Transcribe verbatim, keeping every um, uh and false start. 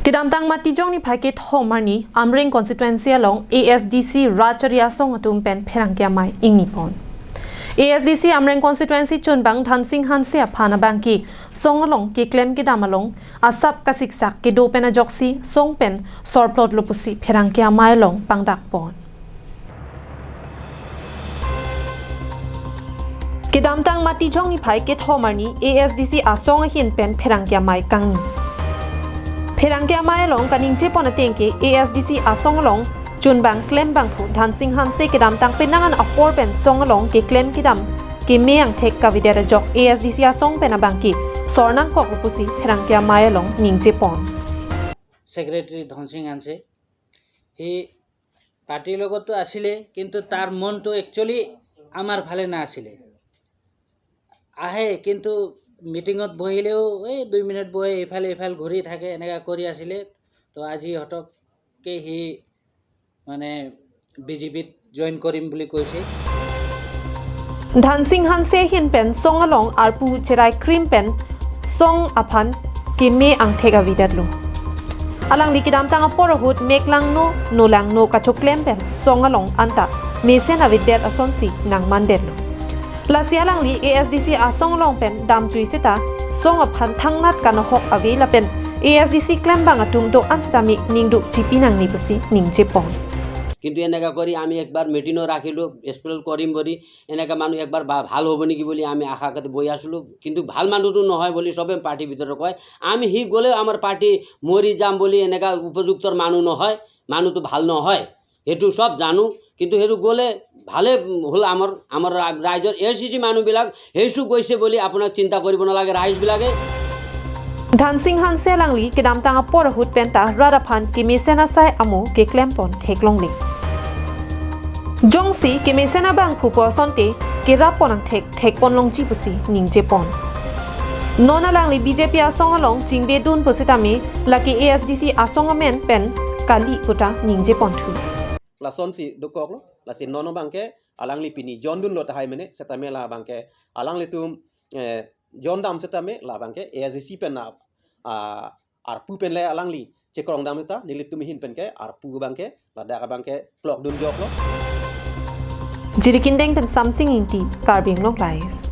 Kedamtang Matijong niphai kethom arni Amreng constituency along A S D C rat chari asong atum pen pherangke amei ingni pon. A S D C Amreng constituency chunbang Dhansing Hanse aphan abangke song along keklem kedam along asap kasiksak kedo pen ajoksi song pen sorplot lo pusi pherangke amei along pangdak pon. Kedamtang Matijong niphai kethom arni A S D C asong ahin pen pherangke amei kangni. Pherangke amei along kaningje pon ateng ke A S D C asong along chunbang klembangphu Dhansing Hanse kedamtang penang an apor pen song along keklem kedam keme angthek kavedet ajok A S D C asong pen abangke sor nangkok pusi pherangke amei along ningje pon. Secretary Dhan Singh হানছে, সি পাৰ্টিৰ লগততো আছিলে, কিন্তু তাৰ মনটো একচুৱেলি আমাৰ ফালে নাছিলে। আহে, কিন্তু মিটিঙত বহিলেও এই দুই মিনিট বহে, ইফালে ইফালে ঘূৰি থাকে, এনেকা কৰি আছিলে। তো আজি হঠাৎকে সি মানে বিজেপিত জইন কৰিম বুলি কৈছে। Dhansing Hanse ahin pen song along arpu cherai krim pen song aphan keme angthek avedetlo. Alangli kedamtang apor ahut mek langno, no langno kachoklem pen song along anta mesen avedet asonsi nangmandetlo. Lasi alangli A S D C asong along pen damjui seta song aphan thangnat kanahok ave lapen A S D C klembang atum do-an setame ningduk chipi nangne pusi ningje pon. কিন্তু এনেকা কৰি আমি একবাৰ মিটিঙো ৰাখিলোঁ, এক্সপ্লেইন কৰিম বুলি। এনেকা মানুহ একবাৰ ভা- ভাল হ'ব নেকি বুলি আমি আশা কৰি বহি আছিলোঁ। কিন্তু ভাল মানুহটো নহয় বুলি চবে পাৰ্টিৰ ভিতৰত কয়। আমি সি গ'লেও আমাৰ পাৰ্টি মৰি যাম বুলি এনেকা উপযুক্তৰ মানুহ নহয়, মানুহটো ভাল নহয়, সেইটো চব জানো। কিন্তু সেইটো গ'লে ভালে হ'ল। আমাৰ আমাৰ ৰা- ৰাইজৰ এ চি চি মানুহবিলাক সেইটো গৈছে বুলি আপোনাক চিন্তা কৰিব নালাগে ৰাইজবিলাকে। Dhansing Hanse alangli kedamtang apor ahut penta rat aphan kemesen asai amo keklem pon theklongle. Jongsi kemesen abangphu pu asonte kerap pon angthek thek pon longji pusi ningje pon. Non alangli B J P asong along chingbe dun pusitame lake A S D C asong amen pen kali puta ningje ponthu. Lasonsi dokoklo, lasi non abangke alangli pini jondunlo tahai mene, setame labangke alanglitum eh, jondam setame labangke A S D C pen na ah, arpu pen le alangli chekrongdam seta nelitum ahin penke arpu abangke ladak abangke plok dunjoklo. Jirikindeng pen Samsing Ingti, Karbi Anglong Live.